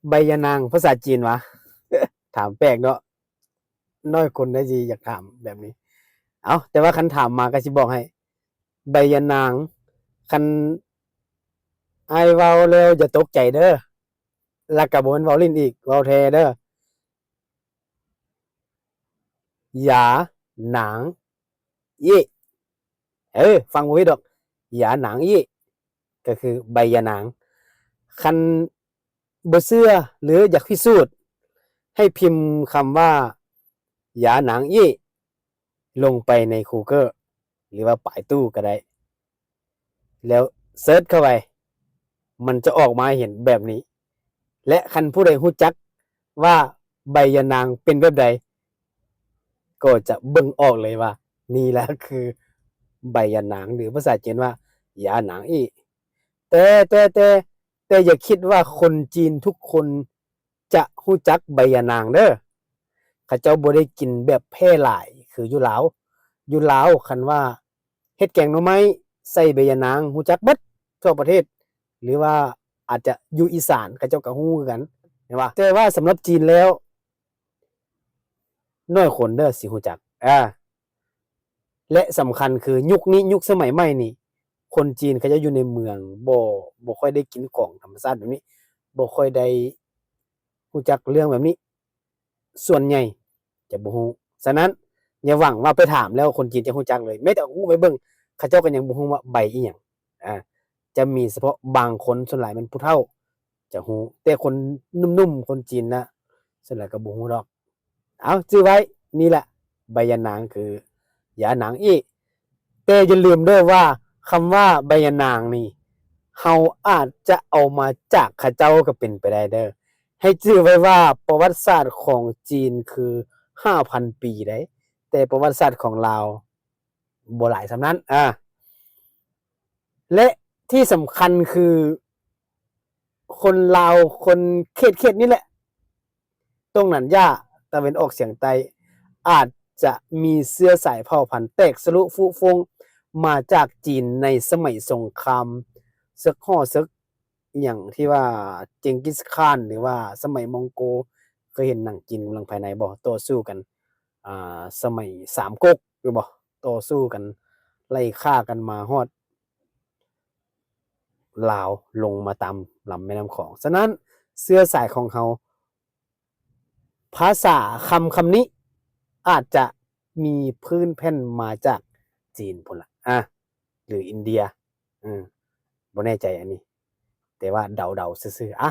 ໃບຢານາງພາສາຈີນຫວາ? ຖາມແປກເນາະ, ນ້ອຍຄົນໃດຊິຢາກຖາມແບບນີ້. ເອົ້າ, ແຕ່ວ່າຄັນຖາມມາກໍຊິບອກໃຫ້, ໃບຢານາງ, ຄັນອ້າຍເວົ້າແລ້ວຢ່າຕົກໃຈເດີ້, ແລ້ວກໍບໍ່ແມ່ນເວົ້າຫຼິ້ນອີກ, ເວົ້າແທ້ເດີ້. ຢານາງເອ ເອີ, ຟັງບໍ່ຜິດດອກ, ຢານາງເອ ກໍຄືໃບຢານາງ. ຄັນບໍ່ເຊື່ອ ຫຼື ຢາກພິສູດ, ໃຫ້ພິມຄຳວ່າ ຢານາງເອ ລົງໄປໃນ Google ຫຼືວ່າປາຍຕູ້ກໍໄດ້, ແລ້ວເສີດເຂົ້າໄປ, ມັນຈະອອກມາໃຫ້ເຫັນແບບນີ້. ແລະ ຄັນຜູ້ໃດຮູ້ຈັກວ່າໃບຢານາງເປັນແບບໃດ, ກໍຈະເບິ່ງອອກເລີຍວ່າ ນີ້ລະຄືໃບຢານາງ ຫຼື ພາສາຈີນວ່າ ຢານາງເອ. ແຕ່ ແຕ່ ແຕ່ ແຕ່ຢ່າຄິດວ່າຄົນຈີນທຸກຄົນຈະຮູ້ຈັກໃບຢານາງເດີ້. ເຂົາເຈົ້າບໍ່ໄດ້ກິນແບບແຜ່ຫຼາຍຄືຢູ່ລາວ. ຢູ່ລາວ ຄັນວ່າເຮັດແກງໜໍ່ໄມ້ໃສ່ໃບຢານາງ ຮູ້ຈັກເບິດທົ່ວປະເທດ, ຫຼືວ່າອາດຈະຢູ່ອີສານ ເຂົາເຈົ້າກໍຮູ້ຄືກັນ, ແມ່ນບໍ່? ແຕ່ວ່າສຳລັບຈີນແລ້ວ ໜ້ອຍຄົນເດີ້ຊິຮູ້ຈັກ. ອາ ແລະ ສຳຄັນຄືຍຸກນີ້ ຍຸກສະໄໝໃໝ່ນີ້ ຄົນຈີນເຂົາເຈົ້າຢູ່ໃນເມືອງ ບໍ່ ບໍ່ຄ່ອຍໄດ້ກິນຂອງທຳມະຊາດແບບນີ້, ບໍ່ຄ່ອຍໄດ້ຮູ້ຈັກເລື່ອງແບບນີ້, ສ່ວນໃຫຍ່ຈະບໍ່ຮູ້. ສະນັ້ນ ຢ່າຫວັງວ່າໄປຖາມແລ້ວຄົນຈີນຈະຮູ້ຈັກເລີຍ, ແມ້ແຕ່ເອົາຮູບໄປເບິ່ງ ເຂົາເຈົ້າກໍຍັງບໍ່ຮູ້ວ່າໃບອີ່ຫຍັງ. ອາ ຈະມີສະເພາະບາງຄົນ, ສ່ວນຫຼາຍແມ່ນຜູ້ເຖົ້າຈະຮູ້, ແຕ່ຄົນໜຸ່ມໆ ຄົນຈີນນະ ສ່ວນຫຼາຍກໍບໍ່ຮູ້ດອກ. ເອົາ ຈື່ໄວ້, ນີ້ແຫຼະ ໃບຢານາງຄືຢານາງເອ. ແຕ່ຢ່າລືມເດີ້ວ່າ ຄຳວ່າໃບຢານາງນີ້ ເຮົາອາດຈະເອົາມາຈາກເຂົາເຈົ້າກໍເປັນໄປໄດ້ເດີ້. ໃຫ້ຈື່ໄວ້ວ່າປະຫວັດສາດຂອງຈີນຄືຫ້າພັນປີໃດ໋, ແຕ່ປະຫວັດສາດຂອງລາວບໍ່ຫຼາຍສ່ຳນັ້ນ. ອາ ແລະ ທີ່ສຳຄັນຄື ຄົນລາວຄົນເຂດໆນີ້ແຫຼະ, ຕົງໜັນຢາ ຕາເວັນອອກສຽງໃຕ້ ອາດຈະມີເຊື້ອສາຍເຜົ່າພັນແຕກສະລຸຟຸຟົງມາຈາກຈີນໃນສະໄໝສົງຄາມເສິກຫໍ້ເສິກ ອີ່ຫຍັງທີ່ວ່າເຈັງກິດຄານ ຫຼືວ່າສະໄໝມົງໂກ. ເຄີຍເຫັນໜັງຈີນກຳລັງພາຍໃນບໍ່? ຕໍ່ສູ້ກັນ ອ່າ ສະໄໝສາມກົກ ແມ່ນບໍ່? ຕໍ່ສູ້ກັນ ໄລ່ຂ້າກັນມາຮອດລາວ ລົງມາຕາມລຳແມ່ນ້ຳຂອງ. ສະນັ້ນ ເຊື້ອສາຍຂອງເຮົາ ພາສາຄຳຄຳນີ້ ອາດຈະມີພື້ນແຜ່ນມາຈາກຈີນພຸ້ນລະ ອາ ຫຼື ອິນເດຍ. ເອີ ບໍ່ແນ່ໃຈອັນນີ້, ແຕ່ວ່າເດົາໆຊື່ໆ. ອາ